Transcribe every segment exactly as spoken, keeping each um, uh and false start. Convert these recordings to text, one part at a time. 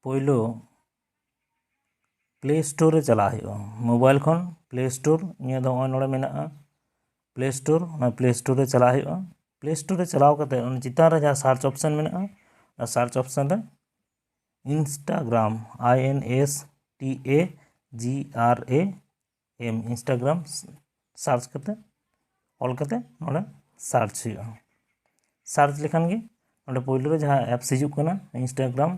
ᱯᱳᱭᱞᱳ play store ᱨᱮ ᱪᱟᱞᱟᱜ ᱦᱩᱭᱩᱜᱼᱟ᱾ ᱢᱳᱵᱟᱭᱤᱞ ᱠᱷᱚᱱ ᱯᱞᱮ ᱥᱴᱳᱨ, ᱤᱧᱟᱹᱜ ᱫᱚ ᱱᱚᱜᱼᱚᱭ ᱱᱚᱰᱮ ᱢᱮᱱᱟᱜᱼᱟ ᱯᱞᱮ ᱥᱴᱳᱨ, ᱚᱱᱟ ᱯᱞᱮ ᱥᱴᱳᱨ ᱨᱮ ᱪᱟᱞᱟᱜ ᱦᱩᱭᱩᱜᱼᱟ᱾ ᱯᱞᱮ ᱥᱴᱳᱨ ᱨᱮ ᱪᱟᱞᱟᱣ ᱠᱟᱛᱮ ᱚᱱᱟ ᱪᱮᱛᱟᱱ ᱨᱮ ᱡᱟᱦᱟᱸ ᱥᱟᱨᱪ ᱚᱯᱥᱮᱱ ᱢᱮᱱᱟᱜᱼᱟ, ᱚᱱᱟ ᱥᱟᱨᱪ ᱚᱯᱥᱮᱱ ᱨᱮ Instagram, I N S T A G R A M, Instagram search ᱠᱟᱛᱮ, ᱚᱞ ᱠᱟᱛᱮ ᱱᱚᱰᱮ ᱥᱟᱨᱪ ᱦᱩᱭᱩᱜᱼᱟ᱾ ᱥᱟᱨᱪ ᱞᱮᱠᱷᱟᱱ ᱜᱮ ᱱᱚᱰᱮ ᱯᱳᱭᱞᱳ ᱨᱮ ᱡᱟᱦᱟᱸ ᱮᱯᱥ ᱦᱤᱡᱩᱜ ᱠᱟᱱᱟ ᱤᱱᱥᱴᱟᱜᱨᱟᱢ,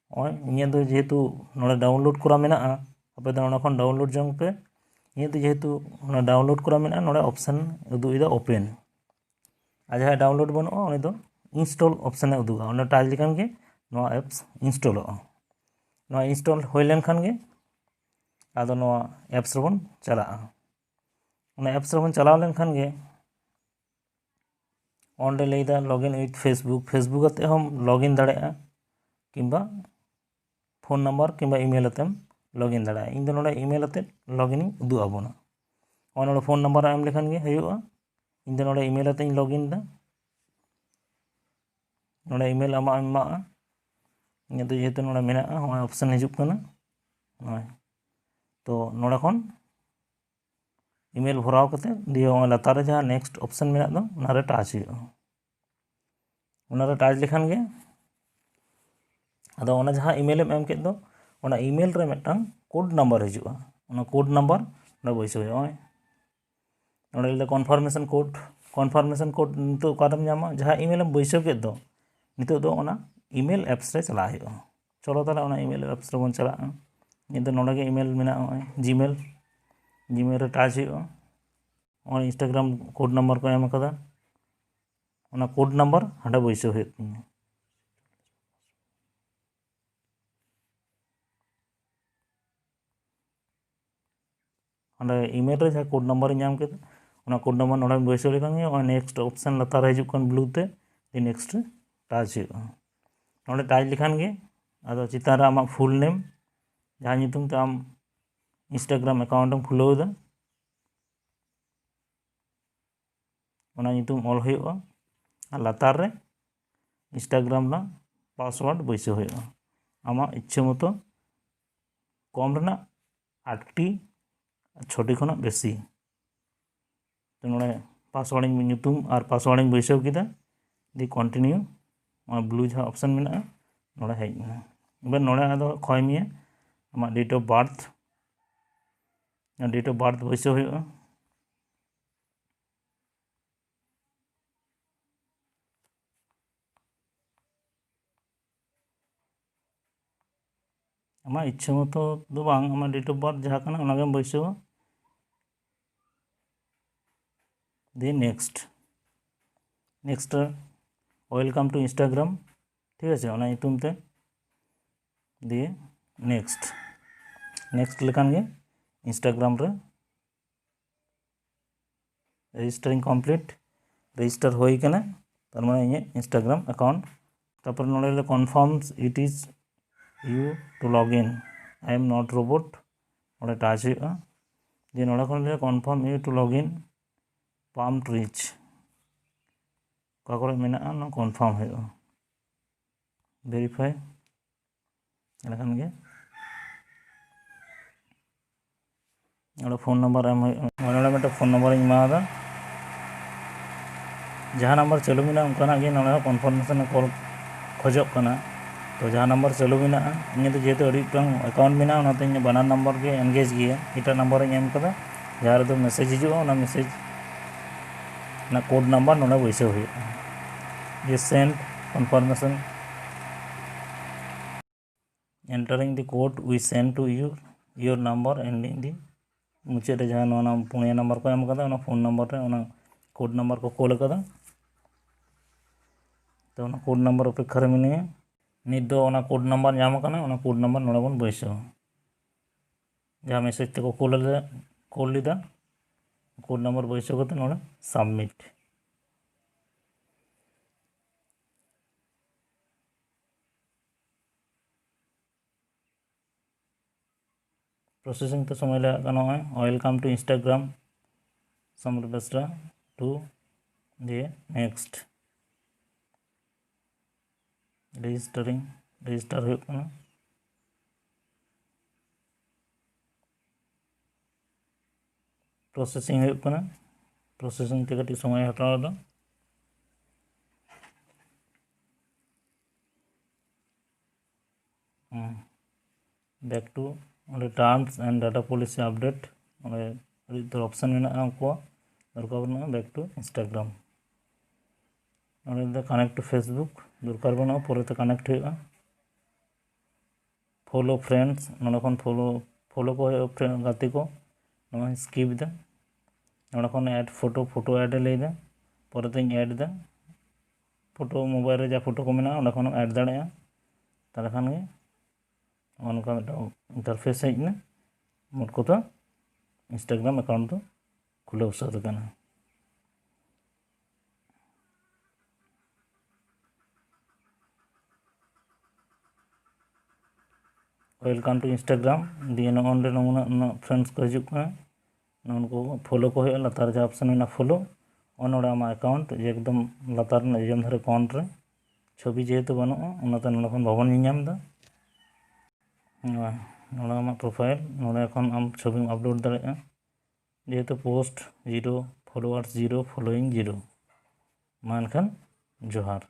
ᱱᱚᱜᱼᱚᱭ ᱤᱧᱟᱹᱜ ᱫᱚ ᱡᱮᱦᱮᱛᱩ ᱱᱚᱰᱮ ᱰᱟᱣᱩᱱᱞᱳᱰ ᱠᱚᱨᱟ ᱢᱮᱱᱟᱜᱼᱟ, ᱟᱯᱮ ᱫᱚ ᱱᱚᱰᱮ ᱠᱷᱚᱱ ᱰᱟᱣᱩᱱᱞᱳᱰ ᱡᱚᱝ ᱯᱮ᱾ ᱤᱧᱟᱹᱜ ᱫᱚ ᱡᱮᱦᱮᱛᱩ ᱱᱚᱰᱮ ᱰᱟᱣᱩᱱᱞᱳᱰ ᱠᱚᱨᱟ ᱢᱮᱱᱟᱜᱼᱟ, ᱱᱚᱰᱮ ᱚᱯᱥᱮᱱ ᱩᱫᱩᱜ ᱮᱫᱟ ᱳᱯᱮᱱ᱾ ᱟᱨ ᱡᱟᱦᱟᱸᱭ ᱰᱟᱣᱩᱱᱞᱳᱰ ᱵᱟᱹᱱᱩᱜᱼᱟ, ᱩᱱᱤ ᱫᱚ ᱤᱱᱥᱴᱚᱞ ᱚᱯᱥᱮᱱᱮ ᱩᱫᱩᱜᱟ᱾ ᱚᱸᱰᱮ ᱴᱟᱪ ᱞᱮᱠᱷᱟᱱ ᱜᱮ ᱱᱚᱣᱟ ᱮᱯᱥ ᱤᱱᱥᱴᱚᱞᱚᱜᱼᱟ᱾ ᱱᱚᱣᱟ ᱤᱱᱥᱴᱚᱞ ᱦᱩᱭ ᱞᱮᱱᱠᱷᱟᱱ ᱜᱮ ᱟᱫᱚ ᱱᱚᱣᱟ ᱮᱯᱥ ᱨᱮᱵᱚᱱ ᱪᱟᱞᱟᱜᱼᱟ᱾ ᱚᱱᱟ ᱮᱯᱥ ᱨᱮᱵᱚᱱ ᱪᱟᱞᱟᱣ ᱞᱮᱱᱠᱷᱟᱱ ᱜᱮ ᱚᱸᱰᱮ ᱞᱟᱹᱭᱫᱟ login with Facebook᱾ Facebook ᱟᱛᱮ ᱦᱚᱸᱢ ᱞᱚᱜᱤᱱ ᱫᱟᱲᱮᱭᱟᱜᱼᱟ, ᱠᱤᱝᱵᱟ ᱯᱷᱳᱱ ᱱᱟᱢᱵᱟᱨ ᱠᱤᱝᱵᱟ ᱤᱢᱮᱞ ᱟᱛᱮᱢ ᱞᱚᱜᱤᱱ ᱫᱟᱲᱮᱭᱟᱜᱼᱟ᱾ ᱤᱧ ᱫᱚ ᱱᱚᱰᱮ ᱤᱢᱮᱞ ᱟᱛᱮ ᱞᱚᱜᱤᱱ ᱤᱧ ᱩᱫᱩᱜ ᱟᱵᱚᱱᱟ᱾ ᱱᱚᱜᱼᱚᱭ ᱱᱚᱰᱮ ᱯᱷᱳᱱ ᱱᱟᱢᱵᱟᱨ ᱮᱢ ᱞᱮᱠᱷᱟᱱ ᱜᱮ ᱦᱩᱭᱩᱜᱼᱟ᱾ ᱤᱧ ᱫᱚ ᱱᱚᱰᱮ ᱤᱢᱮᱞ ᱟᱛᱮᱧ ᱞᱚᱜᱤᱱ ᱮᱫᱟ᱾ ᱱᱚᱰᱮ ᱤᱢᱮᱞ ᱟᱢᱟᱜ ᱮᱢ ᱮᱢᱟᱜᱼᱟ᱾ ᱤᱧᱟᱹᱜ ᱫᱚ ᱡᱮᱦᱮᱛᱩ ᱱᱚᱰᱮ ᱢᱮᱱᱟᱜᱼᱟ, ᱱᱚᱜᱼᱚᱭ ᱚᱯᱥᱮᱱ ᱦᱤᱡᱩᱜ ᱠᱟᱱᱟ᱾ ᱱᱚᱜᱼᱚᱭ ᱛᱚ ᱱᱚᱰᱮ ᱠᱷᱚᱱ ᱤᱢᱮᱞ ᱵᱷᱚᱨᱟᱣ ᱠᱟᱛᱮ ᱫᱤᱭᱮ ᱱᱚᱜᱼᱚᱭ ᱞᱟᱛᱟᱨ ᱨᱮ ᱡᱟᱦᱟᱸ ᱱᱮᱠᱥᱴ ᱚᱯᱥᱮᱱ ᱢᱮᱱᱟᱜ ᱫᱚ, ᱚᱱᱟᱨᱮ ᱴᱟᱪ ᱦᱩᱭᱩᱜᱼᱟ᱾ ᱚᱱᱟᱨᱮ ᱴᱟᱪ ᱞᱮᱠᱷᱟᱱ ᱜᱮ ᱟᱫᱚ ᱚᱱᱟ ᱡᱟᱦᱟᱸ ᱤᱢᱮᱞᱮᱢ ᱮᱢ ᱠᱮᱫ ᱫᱚ, ᱚᱱᱟ ᱤᱢᱮᱞ ᱨᱮ ᱢᱤᱫᱴᱟᱝ ᱠᱳᱰ ᱱᱟᱢᱵᱟᱨ ᱦᱤᱡᱩᱜᱼᱟ᱾ ᱚᱱᱟ ᱠᱳᱰ ᱱᱟᱢᱵᱟᱨ ᱱᱚᱰᱮ ᱵᱟᱹᱭᱥᱟᱹᱣ ᱦᱩᱭᱩᱜᱼᱟ᱾ ᱱᱚᱜᱼᱚᱭ ᱱᱚᱰᱮ ᱞᱟᱹᱭᱫᱟ ᱠᱚᱱᱯᱷᱟᱨᱢᱮᱥᱚᱱ ᱠᱳᱰ᱾ ᱠᱚᱱᱯᱷᱟᱨᱢᱮᱥᱚᱱ ᱠᱳᱰ ᱱᱤᱛᱚᱜ ᱚᱠᱟᱨᱮᱢ ᱧᱟᱢᱟ? ᱡᱟᱦᱟᱸ ᱤᱢᱮᱞᱮᱢ ᱵᱟᱹᱭᱥᱟᱹᱣ ᱠᱮᱫ ᱫᱚ, ᱱᱤᱛᱚᱜ ᱫᱚ ᱚᱱᱟ ᱤᱢᱮᱞ ᱮᱯᱥ ᱨᱮ ᱪᱟᱞᱟᱜ ᱦᱩᱭᱩᱜᱼᱟ᱾ ᱪᱚᱞᱚ ᱛᱟᱦᱚᱞᱮ ᱚᱱᱟ ᱤᱢᱮᱞ ᱮᱯᱥ ᱨᱮᱵᱚᱱ ᱪᱟᱞᱟᱜᱼᱟ᱾ ᱱᱤᱛᱚᱜ ᱱᱚᱰᱮ ᱜᱮ ᱤᱢᱮᱞ ᱢᱮᱱᱟᱜᱼᱟ, ᱱᱚᱜᱼᱚᱭ ᱡᱤᱢᱮᱞ᱾ ᱡᱤᱢᱮᱞ ᱨᱮ ᱴᱟᱪ ᱦᱩᱭᱩᱜᱼᱟ᱾ ᱱᱚᱜᱼᱚᱭ ᱤᱱᱥᱴᱟᱜᱨᱟᱢ ᱠᱳᱰ ᱱᱟᱢᱵᱟᱨ ᱠᱚ ᱮᱢ ᱟᱠᱟᱫᱟ, ᱚᱱᱟ ᱠᱳᱰ ᱱᱟᱢᱵᱟᱨ ᱦᱟᱸᱰᱮ ᱵᱟᱹᱭᱥᱟᱹᱣ ᱦᱩᱭᱩᱜ ᱛᱤᱧᱟ᱾ ᱚᱸᱰᱮ ᱤᱢᱮᱞ ᱨᱮ ᱡᱟᱦᱟᱸ ᱠᱳᱰ ᱱᱟᱢᱵᱟᱨᱤᱧ ᱧᱟᱢ ᱠᱮᱫᱟ, ᱚᱱᱟ ᱠᱳᱰ ᱱᱟᱢᱵᱟᱨ ᱱᱚᱰᱮᱢ ᱵᱟᱹᱭᱥᱟᱹᱣ ᱞᱮᱠᱷᱟᱱ ᱜᱮ ᱱᱚᱜᱼᱚᱭ ᱱᱮᱠᱥᱴ ᱚᱯᱥᱮᱱ ᱞᱟᱛᱟᱨ ᱨᱮ ᱦᱤᱡᱩᱜ ᱠᱟᱱ ᱵᱞᱩ ᱛᱮ, ᱱᱮᱠᱥᱴ ᱨᱮ ᱴᱟᱪ ᱦᱩᱭᱩᱜᱼᱟ᱾ ᱱᱚᱰᱮ ᱴᱟᱪ ᱞᱮᱠᱷᱟᱱ ᱜᱮ ᱟᱫᱚ ᱪᱮᱛᱟᱱ ᱨᱮ ᱟᱢᱟᱜ ᱯᱷᱩᱞ ᱱᱮᱢ, ᱡᱟᱦᱟᱸ ᱧᱩᱛᱩᱢ ᱛᱮ ᱟᱢ ᱤᱱᱥᱴᱟᱜᱨᱟᱢ ᱮᱠᱟᱣᱩᱱᱴ ᱮᱢ ᱠᱷᱩᱞᱟᱹᱣ ᱮᱫᱟ, ᱚᱱᱟ ᱧᱩᱛᱩᱢ ᱚᱞ ᱦᱩᱭᱩᱜᱼᱟ᱾ ᱟᱨ ᱞᱟᱛᱟᱨ ᱨᱮ ᱤᱱᱥᱴᱟᱜᱨᱟᱢ ᱨᱮᱱᱟᱜ ᱯᱟᱥᱣᱟᱨᱰ ᱵᱟᱹᱭᱥᱟᱹᱣ ᱦᱩᱭᱩᱜᱼᱟ᱾ ᱟᱢᱟᱜ ᱤᱪᱪᱷᱟᱹ ᱢᱚᱛᱚ ᱠᱚᱢ ᱨᱮᱱᱟᱜ ᱟᱴᱴᱤ, ᱪᱷᱚᱴᱤ ᱠᱷᱚᱱᱟᱜ ᱵᱮᱥᱤ᱾ ᱛᱚ ᱱᱚᱰᱮ password ᱤᱧ, ᱧᱩᱛᱩᱢ ᱟᱨ password ᱤᱧ ᱵᱟᱹᱭᱥᱟᱹᱣ ᱠᱮᱫᱟ, ᱫᱤ continue, ᱚᱱᱟ blue ᱡᱟᱦᱟᱸ option ᱢᱮᱱᱟᱜᱼᱟ ᱱᱚᱰᱮ ᱦᱮᱡ ᱮᱱᱟ᱾ ᱮᱵᱟᱨ ᱱᱚᱰᱮ ᱟᱫᱚ ᱠᱷᱚᱭ ᱢᱮᱭᱟ ᱟᱢᱟᱜ date of birth, date of birth ᱵᱟᱹᱭᱥᱟᱹᱣ ᱦᱩᱭᱩᱜᱼᱟ᱾ ᱟᱢᱟᱜ ᱤᱪᱪᱷᱟᱹ ᱢᱚᱛᱚ ᱫᱚ ᱵᱟᱝ, ᱟᱢᱟᱜ date of birth ᱡᱟᱦᱟᱸ ᱠᱟᱱᱟ ᱚᱱᱟᱜᱮᱢ ᱵᱟᱹᱭᱥᱟᱹᱣᱟ᱾ ᱫᱤᱭᱮ next, next ᱨᱮ welcome to Instagram, ᱴᱷᱤᱠ ᱟᱪᱷᱮ, ᱚᱱᱟ ᱧᱩᱛᱩᱢ ᱛᱮ᱾ ᱫᱤᱭᱮ next, next ᱞᱮᱠᱷᱟᱱ ᱜᱮ Instagram ᱨᱮ registering complete, register ᱦᱩᱭ ᱠᱟᱱᱟ, ᱛᱟᱨ ᱢᱟᱱᱮ ᱤᱧᱟᱹᱜ Instagram account᱾ ᱛᱟᱨᱯᱚᱨ ᱱᱚᱰᱮ ᱞᱮ confirms it is you to log in, I am not robot, ᱱᱚᱰᱮ touch ᱦᱩᱭᱩᱜᱼᱟ᱾ ᱫᱤᱭᱮ ᱱᱚᱰᱮ ᱠᱷᱚᱱ ᱞᱮ confirm you to log in, palm reach, ᱚᱠᱟ ᱠᱚᱨᱮ ᱢᱮᱱᱟᱜᱼᱟ ᱚᱱᱟ confirm ᱦᱩᱭᱩᱜᱼᱟ, verify᱾ ᱮᱸᱰᱮᱠᱷᱟᱱ ᱜᱮ ᱱᱚᱰᱮ phone number ᱮᱢ ᱦᱩᱭᱩᱜᱼᱟ᱾ ᱱᱚᱰᱮ ᱢᱤᱫᱴᱮᱱ phone number ᱤᱧ ᱮᱢᱟᱣᱟᱫᱟ, ᱡᱟᱦᱟᱸ number ᱪᱟᱹᱞᱩ ᱢᱮᱱᱟᱜᱼᱟ ᱚᱱᱠᱟᱱᱟᱜ ᱜᱮ ᱱᱚᱰᱮ ᱦᱚᱸ confirmation call ᱠᱷᱚᱡᱚᱜ ᱠᱟᱱᱟ᱾ ᱛᱚ ᱡᱟᱦᱟᱸ number ᱪᱟᱹᱞᱩ ᱢᱮᱱᱟᱜᱼᱟ, ᱤᱧᱟᱹᱜ ᱫᱚ ᱡᱮᱦᱮᱛᱩ ᱟᱹᱰᱤ ᱜᱚᱴᱟᱝ account ᱢᱮᱱᱟᱜᱼᱟ, ᱚᱱᱟᱛᱮ ᱤᱧᱟᱹᱜ ᱵᱟᱱᱟᱨ number ᱜᱮ engage ᱜᱮᱭᱟ᱾ ᱮᱴᱟᱜ number ᱤᱧ ᱮᱢ ᱠᱟᱫᱟ, ᱡᱟᱦᱟᱸ ᱨᱮᱫᱚ message ᱦᱤᱡᱩᱜᱼᱟ, ᱚᱱᱟ message ᱨᱮᱱᱟᱜ code number ᱱᱚᱰᱮ ᱵᱟᱹᱭᱥᱟᱹᱣ ᱦᱩᱭᱩᱜᱼᱟ᱾ ᱡᱮ send confirmation, entering the code we send to you, your number ending the, ᱢᱩᱪᱟᱹᱫ ᱨᱮ ᱡᱟᱦᱟᱸ ᱱᱚᱣᱟ ᱱᱟᱢ-, ᱯᱩᱱᱭᱟᱹ number ᱠᱚ ᱮᱢ ᱠᱟᱫᱟ, ᱚᱱᱟ phone number ᱨᱮ ᱚᱱᱟ code number ᱠᱚ ᱠᱳᱞ ᱠᱟᱫᱟ᱾ ᱛᱚ ᱚᱱᱟ code number ᱚᱯᱮᱠᱠᱷᱟ ᱨᱮ ᱢᱤᱱᱟᱹᱧᱟ᱾ ᱱᱤᱛ ᱫᱚ ᱚᱱᱟ code number ᱧᱟᱢ ᱟᱠᱟᱱᱟ, ᱚᱱᱟ code number ᱱᱚᱰᱮ ᱵᱚᱱ ᱵᱟᱹᱭᱥᱟᱹᱣᱟ᱾ ᱡᱟᱦᱟᱸ message ᱛᱮᱠᱚ ᱠᱳᱞ ᱞᱮᱫᱟ, ᱠᱳᱞ ᱞᱮᱫᱟ, code number ᱵᱟᱹᱭᱥᱟᱹᱣ ᱠᱟᱛᱮ ᱱᱚᱰᱮ submit᱾ Processing ᱛᱮ ᱥᱚᱢᱚᱭ ᱞᱟᱜᱟᱜ ᱠᱟᱱᱟ᱾ ᱱᱚᱜᱼᱚᱭ welcome to Instagram, ᱥᱚᱢᱨ ᱵᱮᱥᱨᱟ two, ᱫᱤᱭᱮ next, registering, ᱨᱮᱡᱤᱥᱴᱟᱨ ᱦᱩᱭᱩᱜ ᱠᱟᱱᱟ᱾ ᱯᱨᱚᱥᱮᱥᱤᱝ ᱦᱩᱭᱩᱜ ᱠᱟᱱᱟ᱾ ᱯᱨᱚᱥᱮᱥᱤᱝ ᱛᱮ ᱠᱟᱹᱴᱤᱡ ᱥᱚᱢᱚᱭ ᱦᱟᱛᱟᱣ ᱮᱫᱟ᱾ ᱦᱮᱸ, back to ᱚᱸᱰᱮ terms and data policy update, ᱚᱸᱰᱮ ᱟᱹᱰᱤ ᱩᱛᱟᱹᱨ ᱚᱯᱥᱮᱱ ᱢᱮᱱᱟᱜᱼᱟ, ᱩᱱᱠᱩᱣᱟᱜ ᱫᱚᱨᱠᱟᱨ ᱵᱟᱹᱱᱩᱜᱼᱟ᱾ Back to Instagram, ᱚᱸᱰᱮ ᱫᱚ connect to Facebook ᱫᱚᱨᱠᱟᱨ ᱵᱟᱹᱱᱩᱜᱼᱟ, ᱯᱚᱨᱮᱛᱮ ᱠᱟᱱᱮᱠᱴ ᱦᱩᱭᱩᱜᱼᱟ᱾ Follow friends, ᱱᱚᱰᱮ ᱠᱷᱚᱱ ᱯᱷᱚᱞᱳ ᱯᱷᱚᱞᱳ ᱠᱚ ᱦᱩᱭᱩᱜᱼᱟ, friend, ᱜᱟᱛᱮ ᱠᱚ᱾ ᱱᱚᱣᱟᱧ ᱥᱠᱤᱯ ᱮᱫᱟ᱾ ᱱᱚᱰᱮ ᱠᱷᱚᱱ ᱮᱰ ᱯᱷᱳᱴᱳ, ᱯᱷᱳᱴᱳ ᱮᱰ ᱮ ᱞᱟᱹᱭᱫᱟ᱾ ᱯᱚᱨᱮᱛᱮᱧ ᱮᱰ ᱮᱫᱟ᱾ ᱯᱷᱳᱴᱳ, ᱢᱳᱵᱟᱭᱤᱞ ᱨᱮ ᱡᱟ ᱯᱷᱳᱴᱳ ᱠᱚ ᱢᱮᱱᱟᱜᱼᱟ, ᱚᱸᱰᱮ ᱠᱷᱚᱱᱮᱢ ᱮᱰ ᱫᱟᱲᱮᱭᱟᱜᱼᱟ᱾ ᱛᱟᱦᱚᱞᱮ ᱠᱷᱟᱱ ᱜᱮ ᱱᱚᱜᱼᱚ ᱱᱚᱝᱠᱟ ᱢᱤᱫᱴᱟᱝ ᱤᱱᱴᱟᱨᱯᱷᱮᱥ ᱦᱮᱡ ᱮᱱᱟ᱾ ᱢᱳᱴ ᱠᱚᱛᱷᱟ, Instagram ᱮᱠᱟᱣᱩᱱᱴ ᱫᱚ ᱠᱷᱩᱞᱟᱹᱣ ᱥᱟᱹᱛ ᱟᱠᱟᱱᱟ᱾ Welcome to Instagram ᱫᱤᱭᱮ ᱱᱚᱜᱼᱚ ᱱᱚᱰᱮ ᱱᱩᱱᱟᱹᱜ ᱱᱩᱱᱟᱹᱜ ᱯᱷᱨᱮᱱᱰᱥ ᱠᱚ ᱦᱤᱡᱩᱜ ᱠᱟᱱᱟ᱾ ᱱᱩᱠᱩ ᱯᱷᱚᱞᱳ ᱠᱚ ᱦᱩᱭᱩᱜᱼᱟ, ᱞᱟᱛᱟᱨ ᱡᱟᱦᱟᱸ ᱚᱯᱥᱮᱱ ᱢᱮᱱᱟᱜᱼᱟ ᱯᱷᱚᱞᱳ, ᱚᱱ ᱱᱚᱰᱮ ᱟᱢᱟᱜ ᱮᱠᱟᱣᱩᱱᱴ ᱡᱮ ᱮᱠᱫᱚᱢ ᱞᱟᱛᱟᱨ ᱨᱮᱱᱟᱜ ᱡᱚᱡᱚᱢ ᱫᱷᱟᱨᱮ ᱠᱚᱨᱱ ᱨᱮ, ᱪᱷᱚᱵᱤ ᱡᱮᱦᱮᱛᱩ ᱵᱟᱹᱱᱩᱜᱼᱟ ᱚᱱᱟᱛᱮ ᱱᱚᱰᱮ ᱠᱷᱚᱱ ᱵᱟᱵᱚᱱ ᱧᱮᱞᱧᱟᱢ ᱮᱫᱟ᱾ ᱱᱚᱣᱟ, ᱱᱚᱰᱮ ᱟᱢᱟᱜ ᱯᱨᱚᱯᱷᱟᱭᱤᱞ, ᱱᱚᱰᱮ ᱠᱷᱚᱱ ᱟᱢ ᱪᱷᱚᱵᱤᱢ ᱟᱯᱞᱳᱰ ᱫᱟᱲᱮᱭᱟᱜᱼᱟ᱾ ᱡᱮᱦᱮᱛᱩ post zero, followers zero, following zero. ᱢᱟ ᱮᱱᱠᱷᱟᱱ ᱡᱚᱦᱟᱨ᱾